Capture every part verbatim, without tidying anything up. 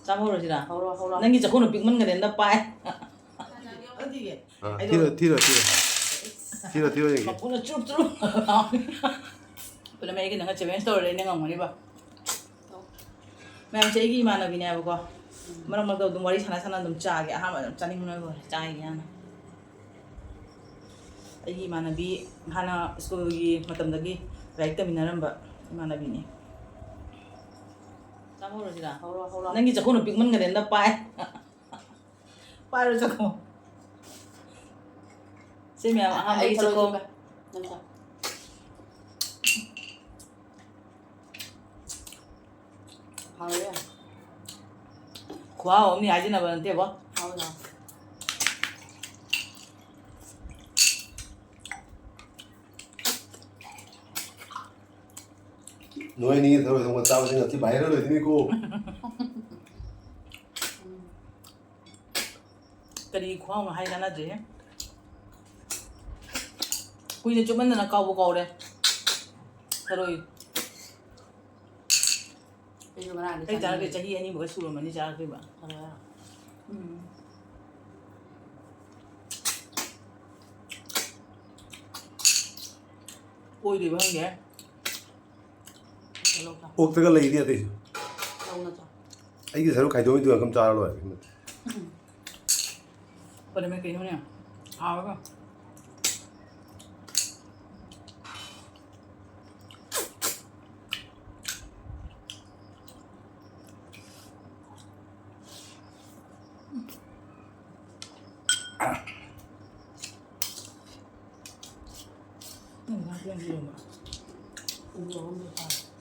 ꯆꯥꯕ ꯍꯧꯔꯁꯤꯔꯥ? ꯍꯧꯔꯣ, ꯍꯧꯔꯣ꯫ ꯅꯪꯒꯤ ꯆꯥꯛꯈꯨꯝꯗꯣ ꯄꯤꯛꯃꯟꯒꯔꯦ, ꯅꯞꯄꯥꯏ꯫ ꯑꯥ, ꯑꯩꯗꯣ ꯊꯤꯔꯣ, ꯊꯤꯔꯣ, ꯊꯤꯔꯣ꯫ ꯊꯤꯔꯣ, ꯊꯤꯔꯣ, ꯌꯦꯡꯒꯦ꯫ ꯃꯈꯨꯠꯅ ꯆꯨꯔꯨꯞ ꯆꯨꯔꯨꯞ꯫ ꯄꯨꯂꯞ ꯑꯩꯒ ꯅꯪꯒ challenge ꯇꯧꯔꯗꯤ ꯑꯩꯅ ꯉꯝꯒꯅꯤꯕ꯫ ꯃꯌꯥꯝꯁꯦ ꯑꯩꯒꯤ ꯏꯃꯥꯟꯅꯕꯤꯅꯦꯕꯀꯣ꯫ ꯃꯔꯛ ꯃꯔꯛꯇ ꯑꯗꯨꯝ ꯋꯥꯔꯤ ꯁꯥꯟꯅ ꯁꯥꯟꯅ ꯑꯗꯨꯝ ꯆꯥꯒꯦ꯫ ꯑꯍꯥꯟꯕ ꯑꯗꯨꯝ ꯆꯥꯅꯤꯡꯕꯅ ꯂꯣꯏꯔꯦ꯫ ꯆꯥꯒꯦ ꯍꯥꯟꯅ꯫ ꯑꯩꯒꯤ ꯏꯃꯥꯟꯅꯕꯤ ꯍꯥꯟꯅ ꯁ꯭ꯀꯨꯜꯒꯤ ꯃꯇꯝꯗꯒꯤ ꯂꯥꯏꯔꯤꯛ ꯇꯝꯃꯤꯟꯅꯔꯝꯕ ꯏꯃꯥꯟꯅꯕꯤꯅꯤ꯫ ꯆꯥꯕ ꯍꯧꯔꯁꯤꯔꯥ? ꯍꯧꯔꯣ, ꯍꯧꯔꯣ꯫ ꯅꯪꯒꯤ ꯆꯥꯛꯈꯨꯝꯗꯣ ꯄꯤꯛꯃꯟꯒꯔꯦ, ꯅꯞꯄꯥꯏ꯫ ꯄꯥꯏꯔꯣ ꯆꯥꯛꯈꯨꯝ꯫ ꯁꯤ ꯃꯌꯥꯝ ꯑꯍꯥꯟꯕꯒꯤ ꯑꯩ ꯊꯔꯣꯏ ꯆꯥꯛꯈꯨꯝ꯫ ꯆꯨꯞꯄꯦ꯫ ꯅꯪ ꯆꯥ꯫ ꯍꯥꯎꯔꯦ꯫ ꯈꯨꯍꯥꯎ ꯑꯃꯅꯤ ꯍꯥꯏꯖꯤꯟꯅꯕ ꯅꯠꯇꯦꯕꯣ꯫ ꯍꯥꯎꯋꯦ, ꯍꯥꯎꯋꯦ꯫ ꯅꯣꯏ ꯑꯅꯤ ꯊꯔꯣꯏ ꯊꯣꯡꯕ ꯆꯥꯕꯁꯤ ꯉꯁꯤ viral ꯑꯣꯏꯗꯣꯏꯅꯤꯀꯣ꯫ ꯀꯔꯤ ꯈꯨꯍꯥꯎꯅꯣ ꯍꯥꯏ ꯀꯥꯟꯅꯗ꯭ꯔꯦꯍꯦ꯫ ꯀꯨꯏꯅ ꯆꯨꯞꯃꯟꯗꯅ ꯀꯥꯎꯕꯨ ꯀꯥꯎꯔꯦ꯫ ꯊꯔꯣꯏ꯫ ꯑꯩꯁꯨ ꯉꯔꯥꯡꯗꯤ ꯑꯩ ꯆꯥꯔꯛꯇꯦ, ꯆꯥꯅꯤꯡꯉꯦ꯫ ꯆꯍꯤ ꯑꯅꯤꯃꯨꯛꯀ ꯁꯨꯔꯝꯃꯅꯤ ꯆꯥꯔꯛꯇ꯭ꯔꯤꯕ꯫ ꯊꯔꯣꯏ ꯍꯥꯏꯔꯣ? ꯎꯝ꯫ ꯑꯣꯏꯗꯣꯏꯕ ꯈꯪꯗꯦ꯫ ꯂꯧ ꯆꯥ꯫ ꯑꯣꯛꯇꯒ ꯂꯩꯔꯤ ꯑꯇꯩꯁꯨ꯫ ꯂꯧꯅ ꯆꯥ꯫ ꯑꯩꯒꯤ ꯁꯔꯨꯛ ꯈꯥꯏꯗꯣꯛꯏꯗꯨ ꯑꯗꯨꯝ ꯆꯥꯔ ꯂꯣꯏꯔꯦ꯫ ꯄꯔꯃꯦ ꯀꯩꯅꯣꯅꯦ? ꯍꯥꯎꯔꯒ꯫ ꯎꯝ, ꯉꯥ ꯄꯤꯌꯥꯡꯁꯨ ꯌꯣꯟꯕ꯫ ꯎ ꯃꯣꯔꯣꯛ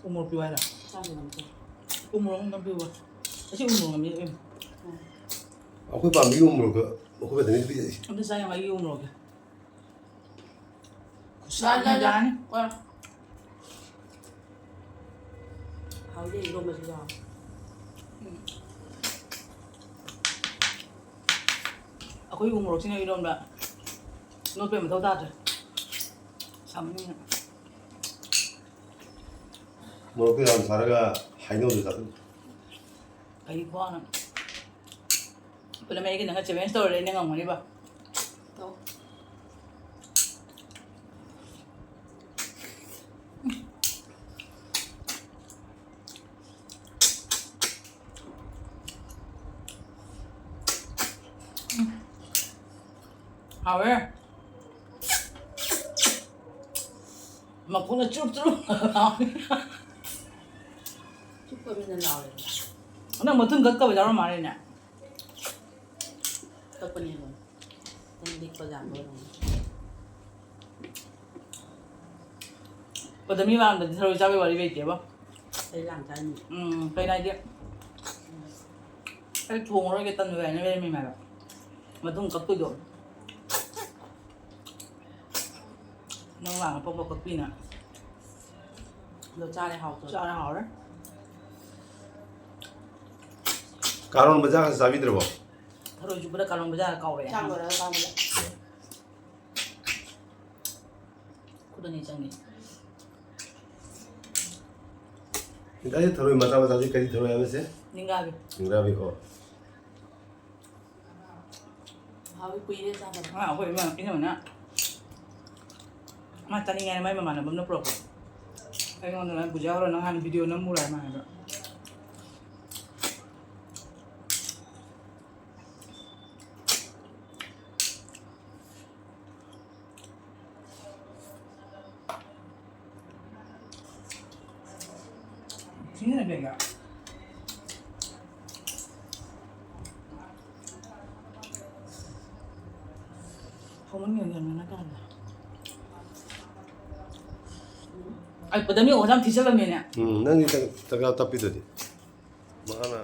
ꯑꯃ ꯄꯤꯌꯨ ꯍꯥꯏꯔꯣ? ꯆꯥꯕ ꯉꯝꯗꯦ꯫ ꯎ ꯃꯣꯔꯣꯛ ꯑꯝꯇ ꯄꯤꯌꯨꯕ꯫ ꯑꯁꯤ ꯎ ꯃꯣꯔꯣꯛ ꯑꯃ ꯄꯤꯌꯨ꯫ ꯎꯝ꯫ ꯑꯩꯈꯣꯏ ꯄꯥꯝꯕꯤꯒꯤ ꯎ ꯃꯣꯔꯣꯛꯀ ꯑꯩꯈꯣꯏ ꯈꯛꯇꯅꯤ ꯄꯤꯖꯔꯤꯁꯦ꯫ ꯑꯝꯇ ꯆꯥ ꯌꯦꯡꯉꯣ ꯑꯩꯒꯤ ꯎ ꯃꯣꯔꯣꯛꯁꯦ꯫ ꯈꯨꯠꯁꯥ ꯂꯥ, ꯂꯥ, ꯑꯃ ꯆꯥꯅꯤ꯫ ꯂꯥ꯫ ꯍꯥꯎꯗꯦ, ꯏꯔꯣꯝꯕꯁꯨ ꯌꯥꯎꯋꯦ꯫ ꯎꯝ꯫ ꯑꯩꯈꯣꯏ ꯎ ꯃꯣꯔꯣꯛꯁꯤꯅ ꯏꯔꯣꯟꯕ ꯅꯣꯠꯄꯩ ꯃꯊꯧ ꯇꯥꯗ꯭ꯔꯦ꯫ ꯁꯝꯕꯅꯤꯅ꯫ ꯃꯣꯔꯣꯛꯇꯣ ꯌꯥꯝ ꯁꯥꯔꯒ ꯍꯩꯅꯧꯗꯣ ꯆꯥꯊꯣꯛ꯫ ꯀꯩ ꯈꯨꯍꯥꯎꯅꯣ꯫ ꯄꯨꯂꯞ ꯑꯩꯒ ꯅꯪꯒ challenge ꯇꯧꯔꯗꯤ ꯑꯩꯅ ꯉꯝꯒꯅꯤꯕ꯫ ꯇꯧ꯫ ꯍꯥꯎꯋꯦ꯫ ꯃꯈꯣꯟꯅ ꯆꯨꯞ ꯆꯨꯞ ꯂꯥꯎꯋꯦ꯫ ꯆꯨꯞꯄ ꯃꯤꯅ ꯂꯥꯎꯔꯦꯗꯅ꯫ ꯅꯪ ꯃꯊꯨꯟ ꯀꯛꯇꯕ ꯌꯥꯎꯔ ꯃꯥꯜꯂꯦꯅꯦ꯫ ꯀꯛꯄꯅꯦ ꯑꯗꯨꯝ꯫ ꯅꯪ ꯂꯤꯛꯄ ꯌꯥꯕ ꯑꯣꯏꯔꯝꯒꯅꯤ꯫ ꯑꯗ ꯃꯤ ꯃꯥꯡꯗꯗꯤ ꯊꯔꯣꯏ ꯆꯥꯕꯩ ꯋꯥꯔꯤ ꯂꯩꯇꯦꯕ꯫ ꯑꯩ ꯂꯥꯡ ꯆꯥꯏꯅꯤ꯫ ꯎꯝ, ꯀꯩꯅꯣ ꯍꯥꯏꯗꯤ, ꯑꯩ ꯊꯣꯡꯉꯔꯣꯏꯒꯦ ꯇꯟꯕ ꯀꯥꯏꯅ ꯂꯩꯔꯝꯃꯤ ꯍꯥꯏꯕ꯫ ꯃꯇꯨꯡ ꯀꯛꯇꯣꯏꯗꯣ꯫ ꯅꯪ ꯂꯥꯡ ꯑꯄꯣꯛꯄ ꯀꯛꯄꯤꯅ꯫ ꯑꯗꯣ ꯆꯥꯔꯦ, ꯍꯥꯎꯇ꯭ꯔꯣ? ꯆꯥꯔꯦ, ꯍꯥꯎꯔꯦ꯫ ꯀꯥꯔꯣꯟ ꯕꯖꯥꯔꯒ ꯆꯥꯕꯤꯗ꯭ꯔꯕꯣ? ꯊꯔꯣꯏ ꯆꯨꯞꯄꯗ ꯀꯥꯔꯣꯟ ꯕꯖꯥꯔ ꯀꯥꯎꯔꯦ꯫ ꯆꯥꯛ ꯂꯣꯏꯔꯒ ꯆꯥꯕꯗ꯫ ꯈꯨꯗꯅꯤ ꯆꯪꯉꯤ꯫ ꯉꯁꯥꯏ ꯊꯔꯣꯏ ꯃꯆꯥ ꯃꯆꯥꯁꯤ ꯀꯔꯤ ꯊꯔꯣꯏ ꯍꯥꯏꯕꯁꯦ? ꯅꯤꯡꯒꯥꯕꯤ꯫ ꯅꯤꯡꯒꯥꯕꯤ, ꯑꯣ꯫ ꯍꯥꯎꯋꯤ, ꯀꯨꯏꯔꯦ ꯆꯥꯗꯕ꯫ ꯑꯉꯥꯡ ꯑꯩꯈꯣꯏ ꯏꯃꯥ-, ꯏꯅꯝꯃꯅ ꯃꯥ ꯆꯥꯅꯤꯡꯉꯦ ꯍꯥꯏꯅ ꯃꯥꯏ ꯃꯃꯥꯟꯅꯕ ꯑꯃꯅ ꯄꯨꯔꯛꯄ꯫ ꯑꯩꯉꯣꯟꯗ ꯅꯪ ꯄꯨꯖꯥ ꯍꯧꯔ ꯅꯪ ꯍꯥꯟꯅ video ꯅꯝꯃꯨꯔꯣ ꯍꯥꯏ ꯃꯥ ꯍꯥꯏꯕ꯫ ꯁꯤꯅ ꯀꯩꯒ? ꯍꯧꯃꯟ ꯌꯥꯝ ꯌꯥꯝꯅ ꯀꯥꯟꯗ꯫ ꯑꯩ ꯄꯗꯃꯤ ꯑꯣꯖꯥ ꯌꯥꯝ ꯊꯤꯖꯜꯂꯝꯃꯦꯅꯦ꯫ ꯎꯝ, ꯅꯪꯗꯤ ꯆꯥꯛ, ꯆꯥꯛ ꯆꯥ ꯇꯞꯄꯤꯗꯨꯗꯤ꯫ ꯃꯥꯅ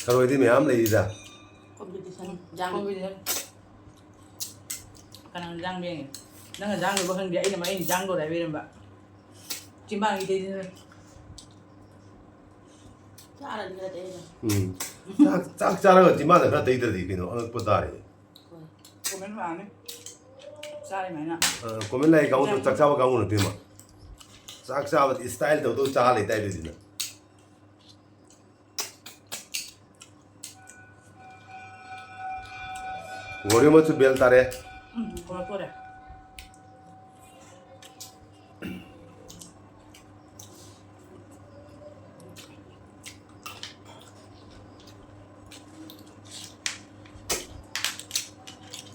ꯊꯔꯣꯏꯗꯤ ꯃꯌꯥꯝ ꯂꯩꯔꯤꯗ꯫ Competition, ꯌꯥꯝ꯫ Competition꯫ ꯀꯅꯥꯅ ꯌꯥꯡꯕ ꯌꯦꯡꯉꯦ? ꯅꯪꯅ ꯌꯥꯡꯗꯕ ꯈꯪꯗꯦ, ꯑꯩꯅ, ꯑꯩꯅ ꯌꯥꯡꯗꯣꯔꯦ ꯍꯥꯏꯕꯤꯔꯝꯕ꯫ ꯆꯤꯝꯕꯥꯟꯒꯤ ꯇꯩꯗꯅ꯫ ꯆꯥꯔꯗꯤ ꯈꯔ ꯇꯩ꯫ ꯎꯝ꯫ ꯆꯥꯛ, ꯆꯥꯛ ꯆꯥꯔꯒ ꯆꯤꯝꯕꯥꯟꯗ ꯈꯔ ꯇꯩꯗ꯭ꯔꯗꯤ ꯀꯩꯅꯣ ꯑꯉꯛꯄ ꯇꯥꯔꯦ꯫ ꯍꯣꯏ꯫ Comment ꯂꯥꯛꯑꯅꯤ꯫ ꯆꯥꯔꯤꯃꯥꯏꯅ꯫ ꯑ, comment ꯂꯥꯏꯔꯤꯛ ꯀꯥꯡꯕꯨꯗꯣ ꯆꯥꯛ ꯆꯥꯕ ꯀꯥꯡꯕꯨ ꯅꯠꯇꯦ ꯃꯥ꯫ ꯆꯥꯛ ꯆꯥꯕꯗꯤ style ꯇꯧꯗꯧ ꯆꯥ ꯂꯩꯇꯥꯏ ꯑꯗꯨꯗꯨꯅ꯫ ꯒꯣꯔꯤ ꯑꯃꯁꯨ bell ꯇꯥꯔꯦ꯫ ꯎꯝ, ꯒꯣꯔ ꯇꯣꯔꯦ꯫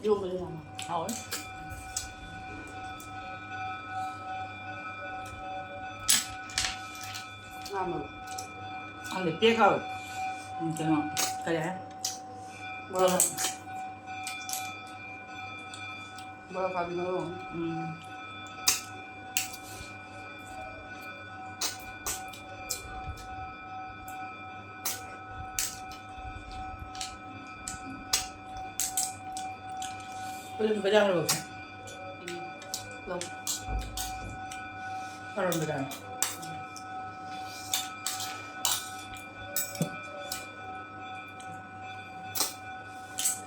ꯏꯔꯣꯝꯕꯁꯨ ꯌꯥꯝ ꯍꯥꯎꯋꯦ꯫ ꯉꯥ ꯃꯔꯨꯝ꯫ ꯈꯪꯗꯦ, ꯄꯦꯛ ꯍꯥꯎꯋꯦ꯫ ꯎꯝ, ꯀꯩꯅꯣ, ꯀꯔꯤ ꯍꯥꯏ? ꯕꯣꯔꯥ꯫ ꯕꯣꯔꯥ ꯈꯥꯕꯤ ꯃꯔꯨꯝ꯫ ꯎꯝ꯫ ꯑꯗꯨꯝ ꯕꯖꯥꯔ ꯂꯧꯁꯦ꯫ ꯎꯝ꯫ ꯂꯧ꯫ ꯀꯔꯝꯕꯗ?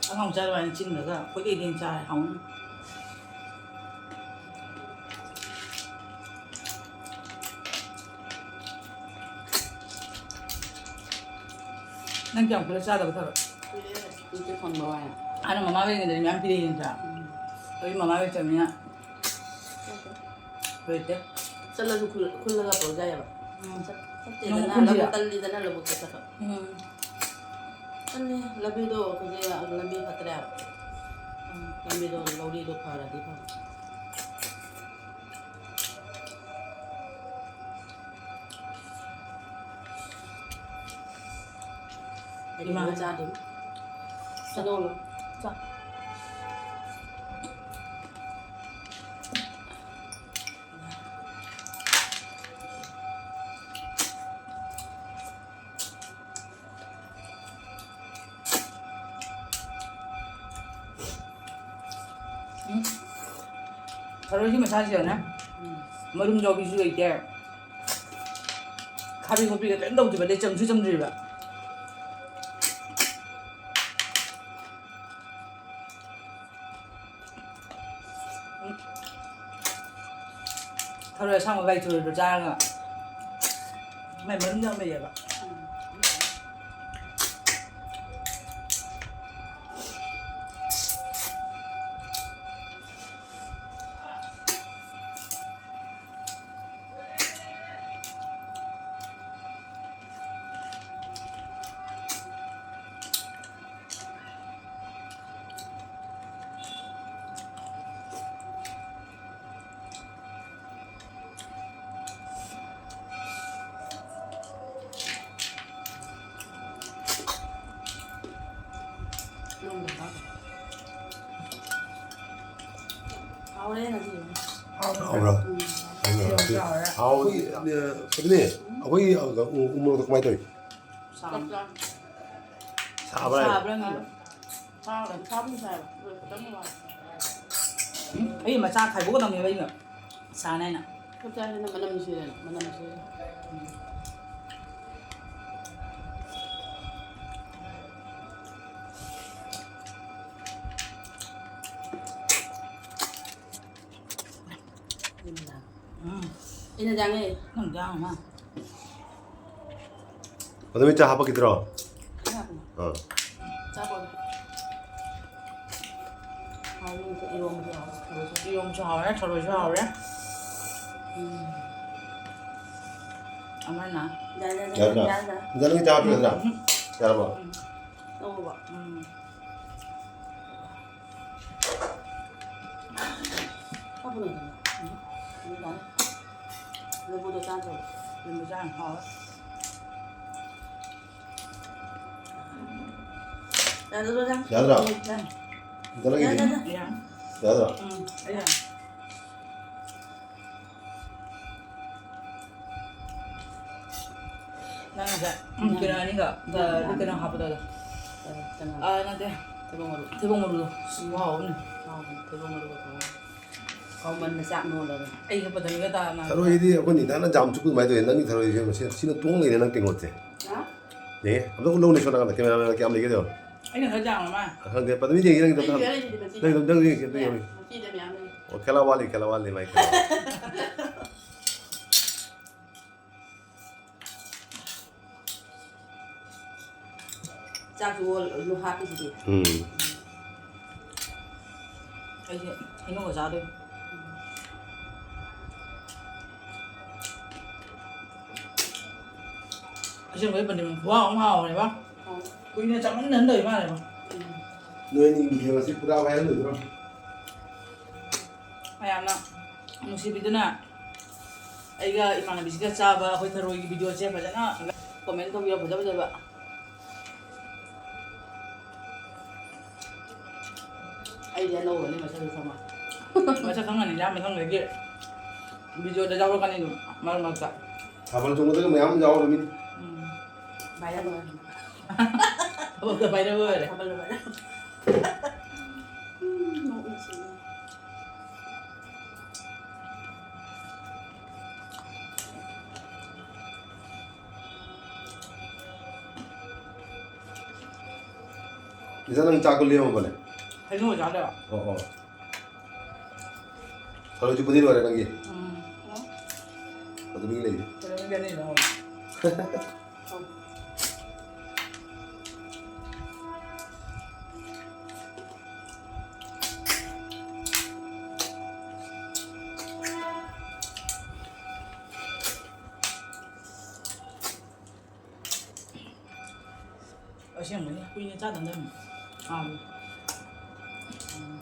ꯑꯉꯥꯡ ꯃꯆꯥ ꯑꯗꯨꯃꯥꯏꯅ ꯆꯤꯡꯉꯒ ꯀꯣꯏꯀꯩ ꯀꯩ ꯆꯥꯔꯦ, ꯍꯥꯎꯅꯤ꯫ ꯅꯪ ꯀꯌꯥꯝ ꯀꯨꯏꯔꯦ ꯆꯥꯗꯕ ꯊꯔꯣꯏ? ꯀꯨꯏꯔꯦ, ꯀꯨꯏꯔꯦ ꯐꯪꯕ ꯋꯥꯏ꯫ ꯍꯥꯟꯅ ꯃꯃꯥ ꯂꯩꯔꯤꯉꯩꯗꯗꯤ ꯃꯌꯥꯝ ꯄꯤꯔꯛꯏ ꯅꯠꯇ꯭ꯔꯥ? ꯎꯝ꯫ ꯍꯧꯖꯤꯛ ꯃꯃꯥ ꯂꯩꯇ꯭ꯔꯕꯅꯤꯅ꯫ ꯂꯩꯇꯦ꯫ ꯆꯠꯂꯁꯨ ꯈꯨꯜ-, ꯈꯨꯜꯂꯒ ꯄꯨꯔꯛ ꯌꯥꯏꯑꯕ꯫ ꯎꯝ꯫ ꯆꯠ-, ꯅꯣꯡꯃ ꯆꯠꯇꯦꯗꯅ, ꯈꯨꯟꯁꯤꯔꯥ? ꯂꯧꯕꯨꯛ ꯇꯜꯂꯤꯗꯅ, ꯂꯧꯕꯨꯛꯇ ꯆꯠꯄ꯫ ꯎꯝ꯫ ꯇꯜꯂꯤ, ꯂꯝꯕꯤꯗꯣ ꯍꯧꯖꯤꯛ ꯂꯝꯕꯤ ꯐꯠꯇ꯭ꯔꯦ ꯍꯥꯏꯕ꯫ ꯎꯝ꯫ ꯂꯝꯕꯤꯗꯣ, ꯂꯧꯔꯤꯗꯣ ꯐꯔꯗꯤ ꯐꯕ꯫ ꯏꯃꯥ꯫ ꯆꯥꯗꯣꯏꯅꯤ꯫ ꯆꯥ-, ꯆꯥꯗꯣꯛꯑꯣ꯫ ꯆꯥ-, ꯎꯝ꯫ ꯊꯔꯣꯏꯒꯤ ꯃꯁꯥꯁꯤꯗꯅꯦ, ꯎꯝ꯫ ꯃꯔꯨꯝ ꯌꯥꯎꯕꯤꯁꯨ ꯂꯩꯇꯦ, ꯈꯥꯕꯤ ꯈꯣꯠꯄꯤꯒ ꯀꯔꯤꯝ ꯇꯧꯗ꯭ꯔꯤꯕ, ꯑꯗꯩ ꯆꯝꯁꯨ ꯆꯝꯗ꯭ꯔꯤꯕ꯫ ꯊꯔꯣꯏ ꯑꯁꯥꯡꯕ ꯂꯩꯇ꯭ꯔꯣꯏꯗꯣ ꯆꯥꯔꯒ ꯃꯥꯏ ꯃꯔꯨꯝ ꯌꯥꯝ ꯂꯩꯌꯦꯕ꯫ ꯍꯥꯎꯔꯦ ꯉꯁꯤ꯫ ꯍꯥꯎꯕ꯭ꯔꯣ? ꯎꯝ꯫ ꯍꯥꯎꯕ꯭ꯔꯣ? ꯌꯥꯝ ꯆꯥꯎꯔꯦ꯫ ꯍꯥꯎ-, ꯑ, ꯑꯗꯨꯅꯦ, ꯑꯩꯈꯣꯏꯒꯤ, ꯑ, ꯎ-, ꯎ ꯃꯣꯔꯣꯛꯇꯣ ꯀꯃꯥꯏꯅ ꯇꯧꯋꯤ? ꯆꯞ ꯆꯥꯔꯦ꯫ ꯁꯥꯕ꯭ꯔꯥ ꯍꯥꯏꯕ? ꯁꯥꯕ꯭ꯔꯥ ꯉꯥꯏꯈꯣ꯫ ꯁꯥꯕ-, ꯁꯥꯕꯨꯗꯤ ꯁꯥꯏꯕ, ꯑꯗꯨ ꯈꯤꯇꯪ ꯅꯨꯡꯉꯥꯏ꯫ ꯎꯝ, ꯑꯩ ꯃꯆꯥ ꯈꯥꯏꯗꯣꯛꯀꯗꯕꯅꯦꯕ ꯑꯩꯅ꯫ ꯁꯥꯅ ꯑꯩꯅ꯫ ꯆꯞ ꯆꯥꯔꯦ, ꯅꯪ ꯃꯅꯝ ꯅꯨꯡꯁꯤꯔꯦꯅ, ꯃꯅꯝ ꯅꯨꯡꯁꯤꯔꯦ꯫ ꯎꯝ꯫ ꯑꯩꯅ ꯌꯥꯡꯉꯦ꯫ ꯅꯪ ꯌꯥꯡꯉꯦ, ꯃꯥ꯫ ꯑꯗꯨ ꯃꯤ ꯆꯥ ꯍꯥꯞꯄꯛꯈꯤꯗ꯭ꯔꯣ? ꯑꯩ ꯍꯥꯞꯄꯅꯦ꯫ ꯑꯥ꯫ ꯆꯥꯕ ꯑꯣꯏꯅ꯫ ꯍꯥꯎꯋꯤ, ꯏꯔꯣꯝꯕꯁꯨ ꯍꯥꯎꯋꯤ, ꯊꯔꯣꯏꯁꯨ꯫ ꯏꯔꯣꯝꯕꯁꯨ ꯍꯥꯎꯔꯦ, ꯊꯔꯣꯏꯁꯨ ꯍꯥꯎꯔꯦ꯫ ꯎꯝ꯫ ꯑꯃꯅ꯫ ꯌꯥꯔꯦ, ꯌꯥꯔꯦ, ꯌꯥꯔꯦ, ꯌꯥꯗ꯭ꯔꯥ? ꯌꯥꯔꯦ, ꯌꯥꯔꯦ꯫ ꯏꯟꯖꯥꯡ ꯅꯪ ꯆꯥ ꯍꯥꯞꯄꯤꯒꯗ꯭ꯔꯥ? ꯎꯝ, ꯎꯝ꯫ ꯌꯥꯔꯕꯣ? ꯎꯝ꯫ ꯇꯧꯕ꯫ ꯎꯝ꯫ ꯍꯥꯞꯄꯨꯅꯦ ꯑꯗꯨꯝ꯫ ꯎꯝ꯫ ꯑꯗꯨ ꯌꯥꯅꯤ꯫ ꯂꯐꯨꯗꯣ ꯆꯥꯗ꯭ꯔꯣ? ꯂꯐꯨ ꯆꯥ ꯌꯥꯝ ꯍꯥꯎꯋꯦ꯫ ꯌꯥꯗ꯭ꯔꯣ, ꯅꯪ? ꯌꯥꯗ꯭ꯔꯣ? ꯎꯝ, ꯌꯥꯅꯤ꯫ ꯌꯥꯗ꯭ꯔꯣ? ꯌꯥꯅꯤ꯫ ꯌꯥꯗ꯭ꯔꯣ? ꯎꯝ, ꯌꯥꯅꯤ꯫ ꯅꯪ ꯉꯁꯥꯏ, ꯎꯝ, ꯀꯩꯅꯣ ꯑꯅꯤꯒ, ꯀꯩꯅꯣ ꯍꯥꯞꯄꯗꯣ ꯑꯗꯣ꯫ ꯀꯩꯅꯣ? ꯑꯥ, ꯅꯠꯇꯦ꯫ ꯊꯩꯕꯣꯡ ꯃꯔꯨ꯫ ꯊꯩꯕꯣꯡ ꯃꯔꯨꯗꯣ꯫ ꯑꯁ, ꯈꯨꯍꯥꯎ ꯑꯃꯅꯤ꯫ ꯍꯥꯎꯕꯅꯤ, ꯊꯩꯕꯣꯡ ꯃꯔꯨꯒ ꯊꯣꯡꯉꯒ꯫ ꯍꯥꯎꯃꯟꯅ ꯆꯥꯛ ꯅꯣꯜꯂꯕꯅꯤ꯫ ꯑꯩꯒ ꯄꯗꯝꯒ ꯇꯥꯅ꯫ ꯊꯔꯣꯏꯗꯤ ꯑꯩꯈꯣꯏ ꯅꯤꯗꯥꯅ ꯖꯥꯝ ꯆꯨꯞꯄ ꯑꯗꯨꯃꯥꯏꯅ ꯇꯧꯋꯦ꯫ ꯅꯪꯒꯤ ꯊꯔꯣꯏꯁꯦ ꯃꯁꯤ, ꯁꯤꯅ ꯇꯣꯡ ꯂꯩꯔꯦ ꯅꯪ ꯇꯦꯡꯀꯣꯠꯁꯦ꯫ ꯍꯥ? ꯌꯦꯡꯉꯦ꯫ ꯑꯝꯇ ꯎꯠꯂꯧꯅꯦ ꯁꯣꯝ ꯅꯥꯀꯟꯗ꯫ ꯀꯦꯃꯦꯔꯥꯃꯦꯟꯅ ꯀꯌꯥꯝ ꯂꯩꯒꯦꯗꯣ꯫ ꯑꯩꯅ ꯈꯔ ꯌꯥꯝꯕ ꯃꯥꯜꯂꯦ꯫ ꯑ, ꯈꯪꯗꯦ꯫ ꯄꯗꯃꯤꯗꯤ ꯌꯦꯡꯒꯦ ꯅꯪꯒꯤꯗꯣ ꯑꯝꯇ꯫ ꯑꯩ ꯂꯩꯔꯤꯁꯤꯗꯤ ꯃꯆꯤꯗ꯫ ꯅꯪꯒꯤꯗꯣ, ꯅꯪꯒꯤꯗꯣ ꯌꯦꯡꯒꯦ, ꯅꯪꯒꯤꯗꯣ ꯌꯦꯡꯒꯦ꯫ ꯃꯆꯤꯗ ꯃꯌꯥꯝ ꯂꯩ꯫ ꯑꯣ, ꯈꯦꯂꯥ ꯋꯥꯠꯂꯤ, ꯈꯦꯂꯥ ꯋꯥꯠꯂꯤ, ꯃꯥꯏ ꯈꯦꯂꯥ ꯋꯥꯠꯂꯤ꯫ ꯆꯥꯛꯁꯨ ꯑꯣꯜ-, ꯑꯗꯨ ꯍꯥꯞꯄꯤꯁꯤꯗꯤ꯫ ꯎꯝ꯫ ꯑꯩꯁꯦ ꯍꯩꯅꯧꯒ ꯆꯥꯗꯣꯏꯅꯤ꯫ ꯑꯁꯦꯡꯕꯩ ꯄꯅꯤꯔ ꯈꯨꯍꯥꯎ ꯑꯃ ꯍꯥꯎꯔꯦꯕ꯫ ꯍꯥꯎ꯫ ꯀꯨꯏꯅ ꯆꯥꯃꯟꯗꯅ ꯇꯧꯔꯤ ꯃꯥꯜꯂꯦꯕ꯫ ꯎꯝ꯫ ꯅꯣꯏ ꯑꯅꯤꯒꯤ ꯃꯊꯦꯜ ꯑꯁꯤ ꯄꯨꯔꯥ viral ꯑꯣꯏꯗꯣꯏꯔꯣ? ꯃꯌꯥꯝꯅ ꯅꯨꯡꯁꯤꯕꯤꯗꯨꯅ ꯑꯩꯒ ꯏꯃꯥꯟꯅꯕꯤꯁꯤꯒ ꯆꯥꯕ ꯑꯩꯈꯣꯏ ꯊꯔꯣꯏꯒꯤ videoꯁꯦ ꯐꯖꯅ comment ꯇꯧꯕꯤꯔꯣ, ꯐꯖ ꯐꯖꯕ꯫ ꯑꯩꯗꯤ ꯑꯅꯧꯕꯅꯤ ꯃꯁꯛꯁꯨ ꯈꯪꯉꯣꯏ꯫ ꯃꯁꯛ ꯈꯪꯉꯅꯤꯗ, ꯃꯊꯪꯗꯒꯤ videoꯗ ꯌꯥꯎꯔꯛꯀꯅꯤ ꯑꯗꯨꯝ ꯃꯔꯛ ꯃꯔꯛꯇ꯫ ꯊꯥꯕꯜ ꯆꯣꯡꯕꯗꯒ ꯃꯌꯥꯝ ꯌꯥꯎꯔꯃꯤꯅꯤ꯫ ꯎꯝ꯫ Viral ꯑꯣꯏꯔꯦ꯫ ꯊꯕꯛꯇ viral ꯑꯣꯏꯔꯦ꯫ ꯊꯥꯕꯜ ꯂꯣꯏꯔꯦ꯫ ꯎꯝ, ꯅꯣꯛꯅꯤꯡꯁꯤ꯫ ꯏꯆꯥ, ꯅꯪ ꯆꯥꯛꯇꯣ ꯂꯦꯝꯃꯕꯅꯦ? ꯍꯩꯅꯧ ꯆꯥꯗꯣꯏꯔꯣ? ꯑꯣ, ꯑꯣ꯫ ꯊꯔꯣꯏ ꯆꯨꯞꯄꯗꯤ ꯂꯣꯏꯔꯦ ꯅꯪꯒꯤ? ꯎꯝ꯫ ꯑꯗꯨ ꯃꯤ ꯂꯩꯔꯤ? ꯊꯔꯣꯏ ꯃꯤ ꯑꯅꯤ ꯂꯧꯍꯧꯔꯦ꯫ ꯑꯁꯦꯡꯕꯅꯤ ꯀꯨꯏꯅ ꯆꯥꯗꯕꯅꯤ꯫ ꯍꯥꯎꯋꯤ꯫ ꯎꯝ꯫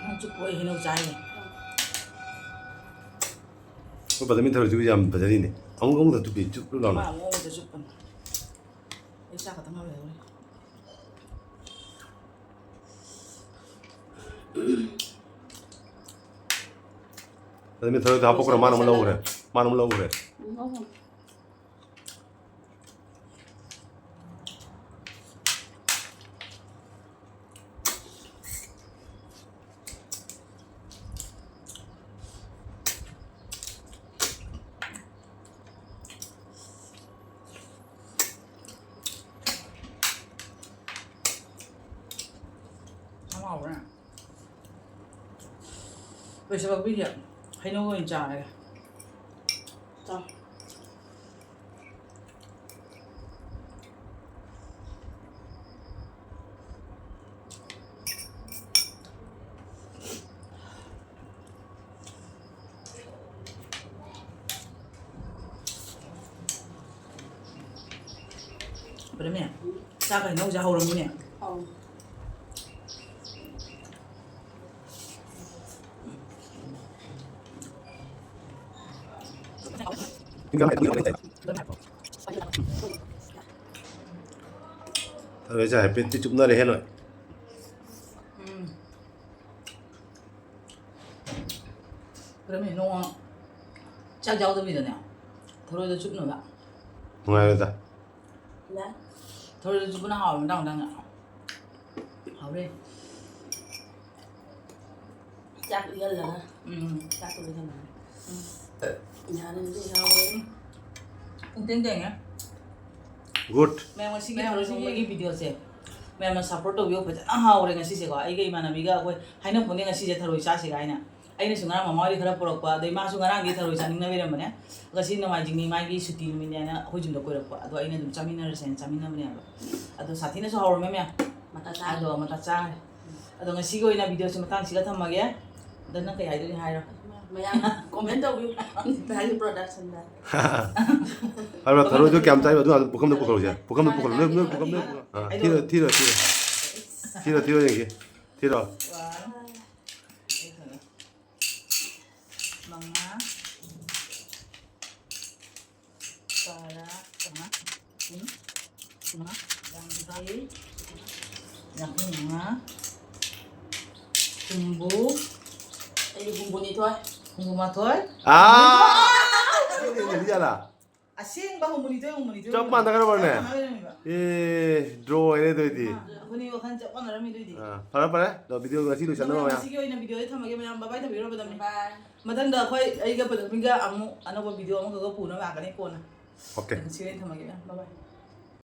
ꯅꯪ ꯆꯨꯞꯄꯣ, ꯑꯩ ꯍꯩꯅꯧ ꯆꯥꯏꯅꯦ꯫ ꯑꯩꯈꯣꯏ ꯕꯗꯃꯤ ꯊꯔꯣꯏꯁꯤꯕꯨ ꯌꯥꯝ ꯐꯖꯔꯤꯅꯦ꯫ ꯑꯃꯨꯛ ꯑꯃꯨꯛꯇ ꯆꯨꯞꯄꯤ, ꯆꯨꯞ ꯂꯥꯎꯅ꯫ ꯃꯥ ꯑꯃꯨꯛ ꯑꯃꯨꯛꯇ ꯆꯨꯞꯄꯅꯤ꯫ ꯑꯩ ꯆꯥꯛ ꯈꯛꯇꯪ ꯉꯥꯏꯔꯦ꯫ ꯑꯗꯨ ꯃꯤ ꯊꯔꯣꯏꯗꯣ ꯍꯥꯞꯄꯛꯈ꯭ꯔꯣ, ꯃꯥꯅ ꯑꯃ ꯂꯧꯈ꯭ꯔꯦ꯫ ꯃꯥꯅ ꯑꯃ ꯂꯧꯈ꯭ꯔꯦ꯫ ꯎꯝ, ꯂꯧꯈ꯭ꯔꯦ꯫ ꯌꯥꯝ ꯍꯥꯎꯕ꯭ꯔꯥ? ꯂꯣꯏꯁꯤꯜꯂꯛꯄꯤꯒꯦ꯫ ꯍꯩꯅꯧ ꯑꯣꯏꯅ ꯆꯥꯔꯒꯦ꯫ ꯆꯥꯎ꯫ ꯕ꯭ꯔꯦꯃꯦ, ꯆꯥꯛꯀ ꯍꯩꯅꯧꯁꯦ ꯍꯧꯔꯝꯃꯤꯅꯦ꯫ ꯑꯧ꯫ ꯊꯔꯣꯏꯁꯦ ꯍꯥꯏꯐꯦꯠꯇꯤ ꯆꯨꯞꯅꯔꯦꯍꯦ ꯅꯣꯏ꯫ ꯎꯝ꯫ ꯀꯔꯝꯃꯤ ꯅꯣꯡꯃ ꯆꯥꯛ ꯌꯥꯎꯗꯕꯤꯗꯅꯦ, ꯊꯔꯣꯏꯗꯣ ꯆꯨꯞꯅꯕ꯫ ꯅꯨꯡꯉꯥꯏꯔꯣꯏꯗ꯫ ꯌꯥꯏ꯫ ꯊꯔꯣꯏꯗꯣ ꯆꯨꯞꯄꯅ ꯍꯥꯎꯋꯦ, ꯃꯇꯥꯡ ꯃꯇꯥꯡꯗ꯫ ꯍꯥꯎꯔꯦ꯫ ꯆꯥꯛ ꯏꯜꯍꯜꯂꯒ꯫ ꯎꯝ꯫ ꯆꯥꯛꯇꯣ ꯂꯣꯏꯁꯜꯂꯒ꯫ ꯎꯝ꯫ ꯌꯥꯔꯦ, ꯑꯗꯨꯗꯤ ꯍꯥꯎꯔꯦ꯫ ꯄꯨꯡꯇꯦꯡ ꯇꯦꯡꯉꯦ꯫ Good꯫ ꯃꯌꯥꯝ ꯉꯁꯤꯒꯤ ꯃꯌꯥꯝ ꯊꯔꯣꯏ ꯉꯁꯤꯒꯤ ꯊꯣꯡꯕꯒꯤ videoꯁꯦ ꯃꯌꯥꯝꯅ support ꯇꯧꯕꯤꯌꯨ, ꯐꯖꯅ ꯍꯥꯎꯔꯦ ꯉꯁꯤꯁꯦꯀꯣ꯫ ꯑꯩꯒ ꯏꯃꯥꯟꯅꯕꯤꯒ ꯑꯩꯈꯣꯏ ꯍꯥꯏꯅ ꯄꯣꯟꯇꯦ ꯉꯁꯤꯁꯦ ꯊꯔꯣꯏ ꯆꯥꯁꯦ ꯀꯥꯏꯅ꯫ ꯑꯩꯅꯁꯨ ꯉꯔꯥꯡ ꯃꯃꯥ ꯍꯣꯏꯗꯤ ꯈꯔ ꯄꯨꯔꯛꯄ, ꯑꯗꯩ ꯃꯥꯁꯨ ꯉꯔꯥꯡꯗꯤ ꯊꯔꯣꯏ ꯆꯥꯅꯤꯡꯅ ꯂꯩꯔꯝꯕꯅꯦ꯫ ꯉꯁꯤ ꯅꯣꯡꯃꯥꯏꯖꯤꯡꯅꯤ, ꯃꯥꯒꯤ ꯁꯨꯇꯤ ꯅꯨꯃꯤꯠꯅꯦꯅ ꯑꯩꯈꯣꯏ ꯌꯨꯝꯗ ꯀꯣꯏꯔꯛꯄ꯫ ꯑꯗꯣ ꯑꯩꯅ ꯑꯗꯨꯝ ꯆꯥꯃꯤꯟꯅꯔꯁꯦꯅ ꯆꯥꯃꯤꯟꯅꯕꯅꯦꯕ꯫ ꯑꯗꯣ ꯁꯥꯊꯤꯅꯁꯨ ꯍꯥꯎꯔꯝꯃꯦ ꯃꯌꯥꯝ꯫ ꯃꯇꯥ ꯆꯥꯔꯦ꯫ ꯑꯗꯣ ꯃꯇꯥ ꯆꯥꯔꯦ꯫ ꯑꯗꯣ ꯉꯁꯤꯒꯤ ꯑꯣꯏꯅ videoꯁꯦ ꯃꯇꯥꯡꯁꯤꯒ ꯊꯝꯃꯒꯦ꯫ ꯑꯗꯣ ꯅꯪ ꯀꯩ ꯍꯥꯏꯗꯣꯏꯅꯣ ꯍꯥꯏꯔꯣ꯫ ꯃꯌꯥꯝ comment ꯇꯧꯕꯤꯌꯨ꯫ ꯇꯥꯏꯒꯤ productionꯗ꯫ ꯍꯥꯏꯔꯣ, ꯊꯔꯣꯏꯗꯣ ꯀꯌꯥꯝ ꯆꯥꯏꯕ? ꯑꯗꯨ ꯍꯥꯟꯅ ꯄꯨꯈꯝꯗ ꯄꯨꯈꯠꯂꯨꯁꯦ꯫ ꯄꯨꯈꯝꯗ ꯄꯨꯈꯠꯂꯨ꯫ ꯅꯣꯏ, ꯅꯣꯏ ꯄꯨꯈꯝ, ꯅꯣꯏ ꯄꯨꯈꯝ꯫ ꯑꯥ, ꯊꯤꯔꯣ, ꯊꯤꯔꯣ, ꯊꯤꯔꯣ꯫ ꯊꯤꯔꯣ, ꯊꯤꯔꯣ ꯌꯦꯡꯒꯦ꯫ ꯊꯤꯔꯣ꯫ One꯫ ꯃꯉꯥ꯫ ꯇꯔꯥ, ꯀꯨꯟ, ꯀꯨꯟꯃꯉꯥ, ꯌꯥꯡꯈꯩ, ꯌꯥꯡꯈꯩ ꯃꯉꯥ, ꯍꯨꯝꯐꯨ꯫ ꯑꯩꯗꯤ ꯍꯨꯝꯐꯨ ꯅꯤꯊꯣꯏ꯫ ꯍꯨꯝꯐꯨ ꯃꯥꯊꯣꯏ꯫ ꯑꯥ! ꯌꯥꯔꯥ? ꯑꯁꯦꯡꯕ ꯍꯨꯝꯐꯨ ꯅꯤꯊꯣꯏ, ꯍꯨꯝꯐꯨ ꯅꯤꯊꯣꯏ, ꯆꯞ ꯍꯨꯝꯐꯨ ꯅꯤꯊꯣꯏ꯫ ꯃꯥꯟꯅꯈ꯭ꯔꯕꯅꯦ? ꯆꯞ ꯃꯥꯟꯅꯈ꯭ꯔꯕꯅꯦꯕ꯫ ꯑꯦ, draw ꯑꯣꯏꯔꯦ ꯑꯗꯨ ꯑꯣꯏꯗꯤ꯫ ꯑꯥ, ꯑꯩꯈꯣꯏꯅꯤ ꯋꯥꯈꯜ ꯆꯞ ꯃꯥꯟꯅꯔꯝꯃꯤ ꯑꯗꯨꯏꯗꯤ꯫ ꯑꯥ, ꯐꯔꯦ, ꯐꯔꯦ꯫ ꯑꯗꯣ video ꯉꯁꯤ ꯂꯣꯏꯁꯟꯅꯕ ꯃꯌꯥꯝ꯫ ꯉꯁꯤꯒꯤ ꯑꯣꯏꯅ videoꯗ ꯊꯝꯃꯒꯦ ꯃꯌꯥꯝ꯫ Bye bye ꯇꯧꯕꯤꯔꯣ ꯃꯇꯝꯅꯤ꯫ Bye꯫ ꯃꯊꯪꯗ ꯑꯩꯈꯣꯏ ꯑꯩꯒ ꯄꯗꯃꯤꯒ ꯑꯃꯨꯛ ꯑꯅꯧꯕ video ꯑꯃꯈꯛꯀ ꯄꯨꯅꯕ ꯂꯥꯛꯀꯅꯤ ꯀꯣꯟꯅ꯫ Okay꯫ ꯉꯁꯤ ꯑꯣꯏꯅ ꯊꯝꯃꯒꯦ ꯃꯌꯥꯝ꯫ Bye bye꯫